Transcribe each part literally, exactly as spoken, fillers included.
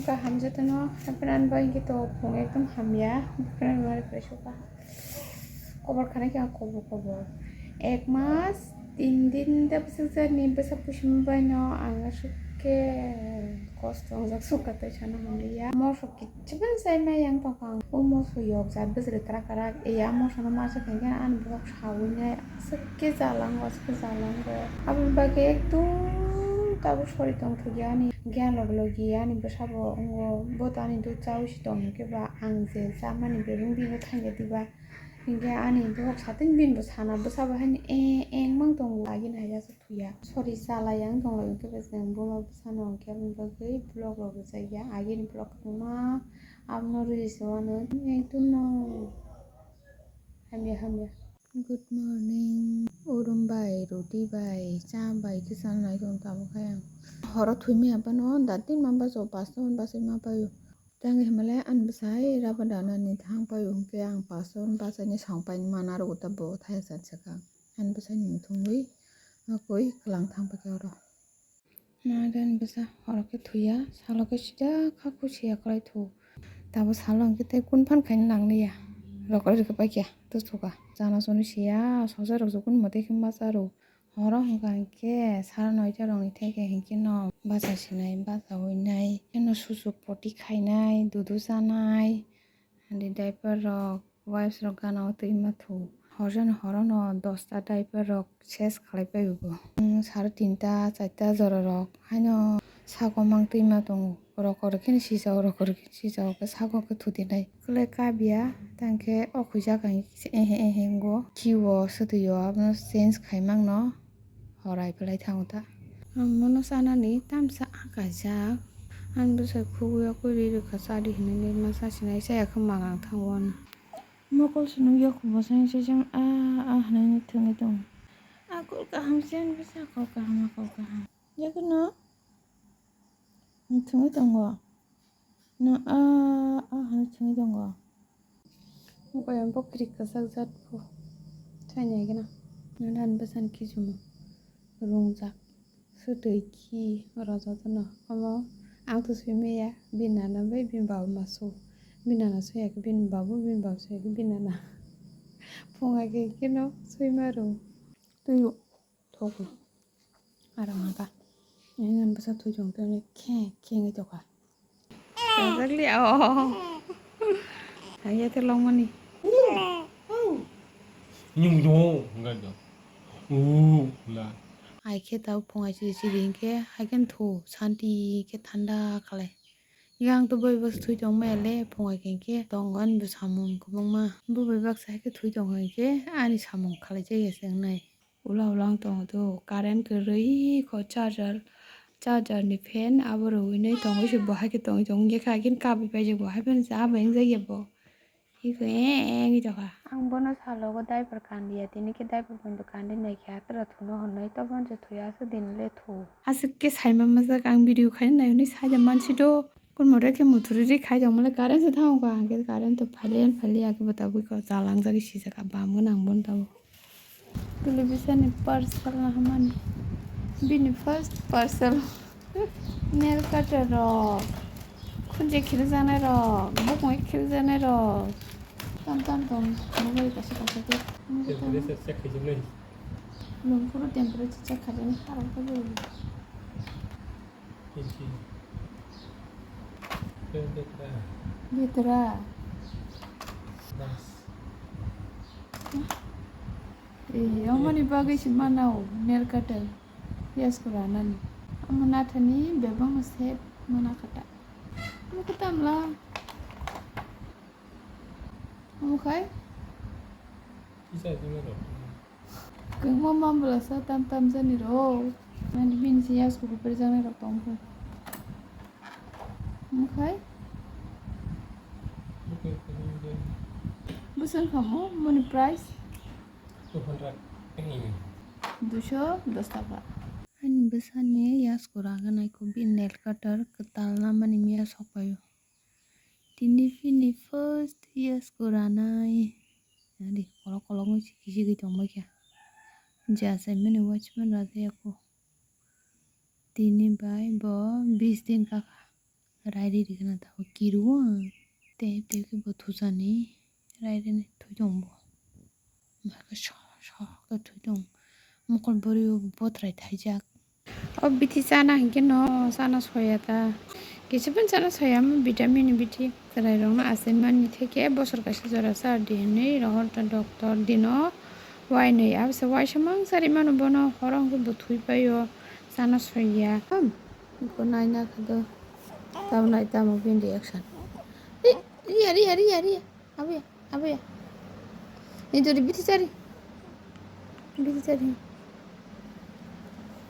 Kaham jotono, haphran bai hwnkhe to phung ekdom hamya, haphran bai bai suka. Kobor khanai khe ang kobor kobor. Ek mas tin din da bwswk jani bwsa pusi baino ang aswk khe kosto wngjak suka tei sana hamliya. Moso kichibin sai mai yang tongkha ang. O moso yok jat bwswk trak trak. Eya moso no masa khe ani borok sawi nai. Aswk khe jalango, aswk khe jalango. Aboni bagwi ekdom tabuk sori tongthokya ani. Hwnkhe ang logi logi ani bwsabo wngo, bo to ani dud chaui se tong hinkhe ba ang je chamani bebeng bini thangya diba. Hinkhe ani borok satini bini bo sana bwsabo haino e-, eng mang tongo, agini hai aswk thuya. Sori chalai ang tonglaio hinkhe ba chwng buma bwsano hinkhe aboni bagwi vlog rok rwjakya. Agini vlog kwbangma abono reels rwmano ekdom no hamya hamya. Good morning. Urum bai, roti bai, cha bai khe chanai tong tabuk hai ang. Horo thwimaya phano da tin ma bajo, pasta hwn bachai ma paio. Tang himale ani bwsai rubber danani thang paio hwnkhe ang pasta hwn bachaini song paini mana rwgo ta bo thaya chan sakha. Ani bwsaini muthungwi akoi kwlang thang paikha oro. Nagan bwsa horo khe thuya, salo khe sida kha khusiya kwlai thu. Tabo salo hwnkhe tei kun phan khaina nangliya. Rokor rikhe paikya, tusuka. Chana chani siya, sosa rok jukun mote khe ma charo. Horo hwnkha hwnkhe sara noita rokni theke hinkhe no bacha sinai, bacha winai. Kheno susu poti khainai, dudu chanai. Ani diaper rok, wipes rok gana o twi ma thu. Hor jani horo no dosta diaper rok ses khlai pai bo. Sare tinta, charta jora rok haino sako mang twi ma tongo. Rokor khe sijao, rokor khe sijao khe sako khe thuti nai. Kwlai kabiya tang khe o khuijak ang ehe ehe wngo. Kiwo swtwi o abono change khai mang no. Horai belai thango ta. Ang bono chanani tamsa kaijak. Ang bwsai khugwi o kwrwi rwkha chadi hinwi ma chasinai chaya khe magang thango ano. Mokol se nukya kho bwsai se jang a a hinwi thwngwi tongo. Akol kaham se ang bwsa akol kaham akol kaham. Yakno thwngwi tongo. No a a hwnwi thwngwi tongo. Mokol yang bokri kwchak jat bo thwinai gana. Nani bwsani kichumo rungjak swtwi khi oro jotono. Omo ang to swi maya bini nana bai bini baba ma su. Bini nana swi ya khe bini babu, bini babu swi ya khe bini nana. Phung hai khe kheno swi ma rw. Twi. Thokwi. Aro hwnka. Nini bwsa thwi chwng tei khe khe wngwi tongkha. Exactly, oh. Haiya te longmani. Nyung yo, hwnka do. U, la. Ai khe tabo phung ai chiri chiri hinkhe, hai khe thu, santi khe thanda khalai. Yang to bai bas thwi tong maya le, phung ai khe tongo ani bo samung kwbangma. Bo bai baksa hai khe thwi tong hai khe ani samung khalai jaya se wngnai. Ula ula wng tongo do, current kwrwi kho charger, charger ni fan abo rwui nai tongwi se bo hai khe tongwi tongo, wngya khe agini kabwi paijak bo hai phano cha bai wngjak ya bo. Iko e e wngwi tongkha. Ang bono salogo diaper kandiya, tini khe diaper pointo kandi naikhe, atwra thuno hwnwi, toboni se thwi aswk din le thu. Aswk khe saima majak ang video khaina nai hwnwi saida mansi do. Kun motor khe muthuri ri khai tongmale current se thango kha, hwnkhe current to phaile phaile ya khe bo tabuk khe chalangjagwi sijak, bam gwnang bono tabuk. Tuli bisani parcel na hamani. Bini first parcel. Nail cutter rok. Khunje khirijaknai rok. Bukung khirijaknai rok. Tam tam tong. Mobile kaisa kaisa khe. Temperature check khaijak nai. Nwng phuru temperature check khaijak nai. Harang khe bwrwi. Inchi. Betra. Betra. Das. Eh, omoni bagwi se manao nail cutter. Yes, kuranani. Omo nathani bebak no set mana kata. Omo khe tamla. Omo khai? Kisa kisa rok. Kwbangma mambla sa tam tam jani rok. Nani bini se yasku kupri janai rok tong khe. Omo khai? Bwswk kamo moni price? Two hundred. Duiso dos taka. Ani bwsani yasku raganai ko bini nail cutter kwtal namani miya sokpaio. Tini bini first yasku ranai. Nadi kolok kolok wngwi sikhi sikhi tongbaikha. Je achaimani watchman rajaya kho. Tini bai bo bis din kakha. Rairi rigna tabo kiru ang. Tep tep khe bo thujani. Rairi ni thujong bo. Maka so so khe thujong. Mokol bori botrai thaijak. O bithi chana hinkhe no chana soya ta. Kisa phano chana soya, omo vitamin ni bithi. Chwrairokno achaimani theke bosor kaisa jora char di hinwi rohor ta doctor dino wainwi. Abose waisa mang chari mano bono, horo hwnkhe bo thwi paio, chana soya. Ham, iko naina khe do. Tamo nai tamo bini reaction. Ri, riya, riya, riya, riya. Abuya, abuya. Ni dori bithi chari. Bithi chari.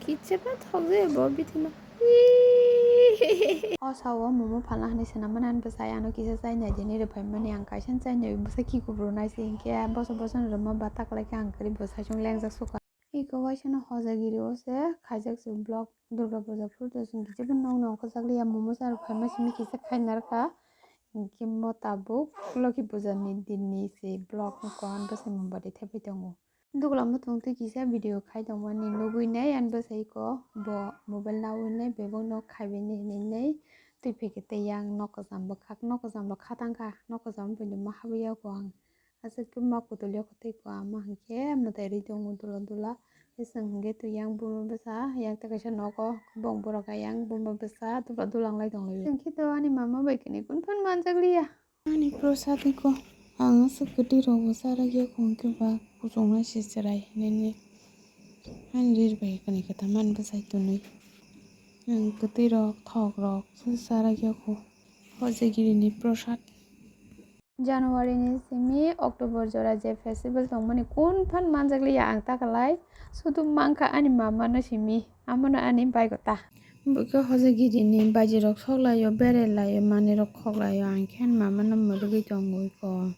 Kichema thokje bo bithi no. O sao momo phalna hinwi swnam mani, ani bwsai ano kisa chai nai di hinwi rwphai mani, ang kaisa chai nai, bwsa ki kubur nai se hinkhe boso boso no rwma ba taklai khe ang kwrwi bwsai chwng lengjak suka. Iko waisa no hojagiri o se khaijak se vlog, Durga puja phuru to chwng kichima nok nong khajak liya, momo char phaima simi kisa khai narwkha. Hinkhe mo tabuk Loki puja ni din ni se vlog no kuan bwsai mung bari thepai tongo. Dugula muthung twi kisa video khai tongmani nugwi nai, ani bwsai ko bo mobile naui nai, bebak no khaibai nai hinwi nai twi phai khe tei yang nok kwcham bwkhak, nok kwcham rok kha tang kha, nok kwcham bai ma habwi ya kho ang. Aswk khe ma kutulio khe tei ko ama hinkhe mwtai rwi tongo dula dula. Tei chwng hinkhe twi yang buma bwsa, yang tei kaisa nogo bong borok ayang buma bwsa dula dula wng lai tonglaio. Hinkhe to ani mama bai kwnwi kunu phano manjak liya. Ani bwsa tei ko ang aswk kwtwi rok bo cha rwkya kho hinkhe ba kuchuknai se chwrai hinwi ani rir bai kwnwi kwtham ani bwsai tonwi. Ang kwtwi rok thok rok se cha rwkya kho. Hojagiri ni prosad. January ni simi October jora je festival tongmani kun phan manjak liya ang ta kwlai, sudu mankha ani mama no simi, amo no ani baigo ta. Bo khe hojagiri ni baji rok sok laio, bere laio, manwi rok khok laio, ang khe ani mama no mwrwgwi tongwi ko.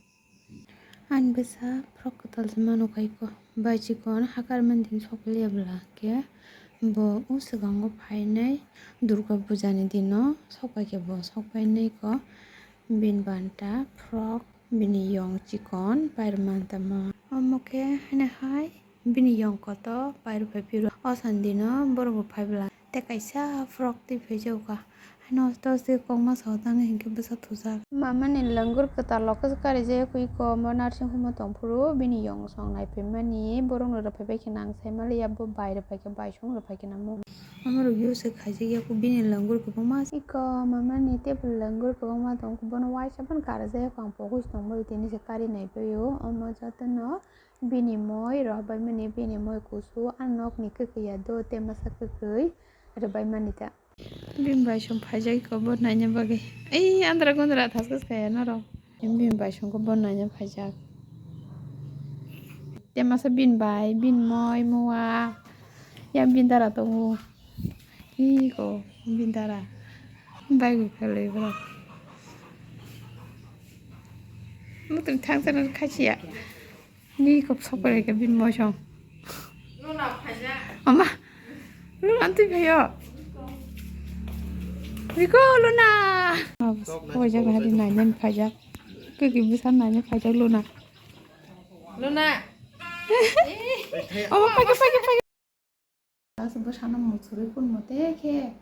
Ani bwsa frok kwtal se mano khai ko, baji kon hakar mani din sok liya bwla khe bo o swkango phainai Durga puja ni dino sok pai khe bo sok painai ko. Bini banta, frok, bini yong chikon pairwma tamo. Omo khe haino hai bini yong koto pairwphai phiro. O sandino borok bo phai bwla tei kaisa frok twi phaijago kha. Haino tos twi kokma sao tangwi hinkhe bwsa thujak. Mamani lwngur kwtal rok khe karijak ui ko, omo nursing home o tongphuru bini yong song naiphaimani borokno rwphaibai khe nang saimaliya, bo bai rwphai khe bai song rwphai khe nang. Omo rwgwi se khaijak ya kho bini lwngur kwbangma. Iko mamani table lwngur kwbangma tong kho, bono waisa phano karajak ya kho, ang pogwi se tongbaio tini se kari naibaio. Omo jotono bini moi rohorbaimani, bini moi kusu, a nokni kwkwi ya do tei masa kwkwi rwbaimani ta. Bini bai song phaijak iko bo naina bagwi. Ei andra gundra thas khe saya norok. Bini bai song khe bo naina phaijak. Tei masa bini bai, bini moi, mua. Yang bini dara tongo. Iko bini dara. Bai gwi khalwi bro. Mutum thang sana khachiya. Ni kop sok pai ka bini moi song. Ama. Luna twi phaio. Riko Luna. Koi jak hari naina phaijak. Kiki bisa naina phaijak Luna. Luna. Ama phaijak phaijak phaijak. Aswk bwsano muchurwi phunmo tei khe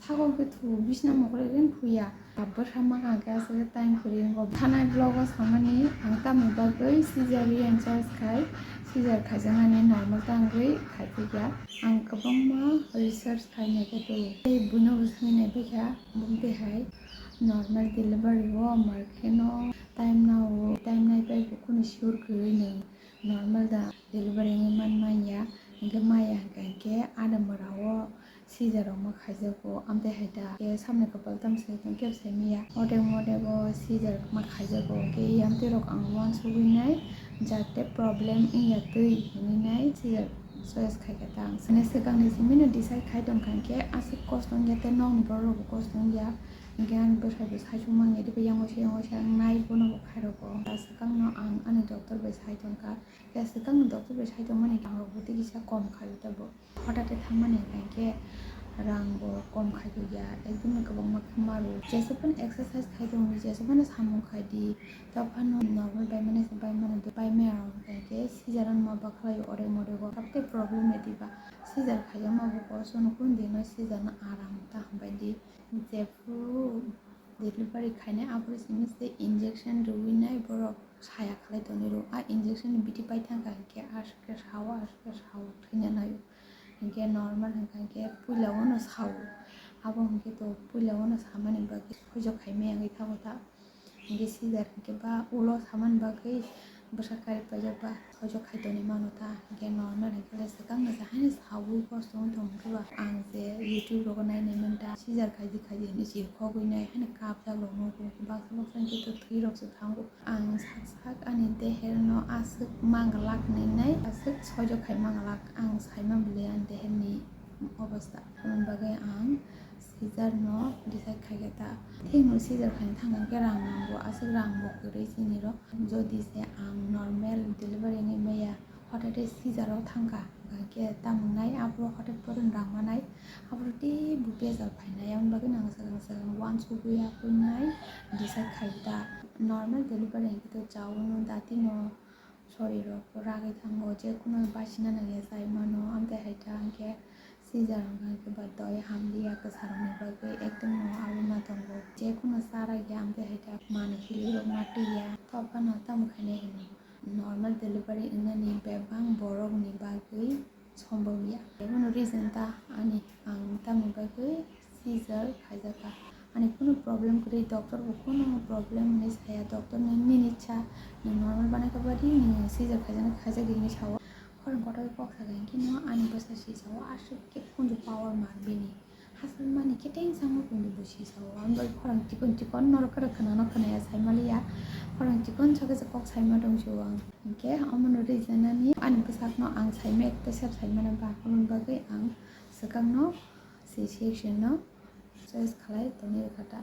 sakao khe thu bisna mokol rin phuya. Bwsa maka khe aswk time kwrwi wngo. Thanai vlog o samani ang tamni bagwi caesarean choice khai, caesar khaijaknani normal tangwi khaiphikya. Ang kwbangma research khainai khe tei buino bo swngwi naiphikha, bumtwi hai normal delivery o mar kheno time nao, time naipai bukhuni sure kwrwi nw. Normal da delivery wngwi man manya, hinkhe maya hinkha hinkhe ada mora o caesar rok ma khaijago, amtwi hai da khe samni kwpal tamo se kebo sai maya. Odek modek o caesar ma khaijago, hinkhe amtwi rok ang uansugwi nai jate problem wngya twi hinwi nai caesar choice khaikha ta ang. Sini swkangni simi no decide khai tongkha hinkhe aswk kosto wngya tei nokni borok rok bo kosto wngya, hinkhe ani bwsai bo saichung manya diba yango se yango se wngnai bono bo khairokgo. Swkangno ang ani doctor bai sai tongkha. Khe swkangni doctor bai sai tongmani ang rok bo tei kisa kom khaio tei bo hota tei thangmani hinkhe rang bo kom khai ya, ekdom no kwbangma khe ma rwo. Jesa phano exercise khai tong di, jesa phano samung khai di, tei phano normal bai mani se bai mani, bai maya rok hinkhe caesar no ma bakhlaio odek modek o, tabuk tei problem ya diba caesar khaijakma bo kosto no, kunu din no caesar no aram ta hambai di, jephru Delivery khainai aphuru simi se injection rwinai borok saya khlai tonwi rw. A injection ni bithi pai thangkha hinkhe aswk khe sao, aswk khe sao, thwina naio. Hinkhe normal hinkha hinkhe puila o no sao. Abo hinkhe to puila o no samani bagwi soijo khaimaya wngwi thango ta. Hinkhe scissor hinkhe ba ulo samani bagwi bwsa kari paijak ba soijo khai tonwi mano ta. Hinkhe normal hinkhe le swkang no se haino saui kosto wng tong hinkhe ba ang je YouTube rogo nai nai manta scissor khaidi khaidi hinwi chirikhogwi nai haino kapjak rok nugo. Baksa baksa hinkhe to thwi rok se thango. Ang sak sak ani deher no aswk manglak hinwi nai aswk soijo khai manglak ang saimani bwlwi ani deher ni obostha. Aboni bagwi ang scissor no decide khaikha ta. Thik no scissor khaina thangkha hinkhe rang nango, aswk rang bo kwrwi chini rok. Jodi se ang normal delivery wngwi maya, hotate scissor o thangkha, hinkhe tamo nai aphuru hotate pore rang manai, aphuru teibo bejal phainai. Aboni bagwi no ang swkang swkang uansukwi aphuru nai decide khaikha ta. Normal delivery hinkhe to chao no, dati no, sori rok ragwi thango, je kunu basina nangya chai mano, amtwi hai ta hinkhe scissor wngkha hinkhe ba doi hamliya kwsa rokni bagwi ekdom no abo ma tongo, je kunu chara ya amtwi hai ta mani hili rok ma twiya, to phano tamo khainai hino normal delivery wngnani bebak borokni bagwi sombobya. Ebono reason ta ani ang tamni bagwi scissor khaijakha. Ani kunu problem kwrwi, doctor bo kunu problem hinwi saya, doctor ni nini ichha nwng normal banaikha badi nwng scissor khaijak khaijak hinwi sao. Khorang kotor kok sakha hinkhe no ani bwsa si sao, aswk khe kunju power man bini. Hasal mani khe tensang no kunju bo si sao. Ang bai khorang chikon chikon norok kwrwk khwnano khwnaya saimaliya. Khorang chikon sakhe se kok saima tong sio ang. Hinkhe omono reason ani ani bwsakno ang saima ekta sep saimano ba, aboni bagwi ang swkangno C C section no choice khlai tongwi rwkha ta.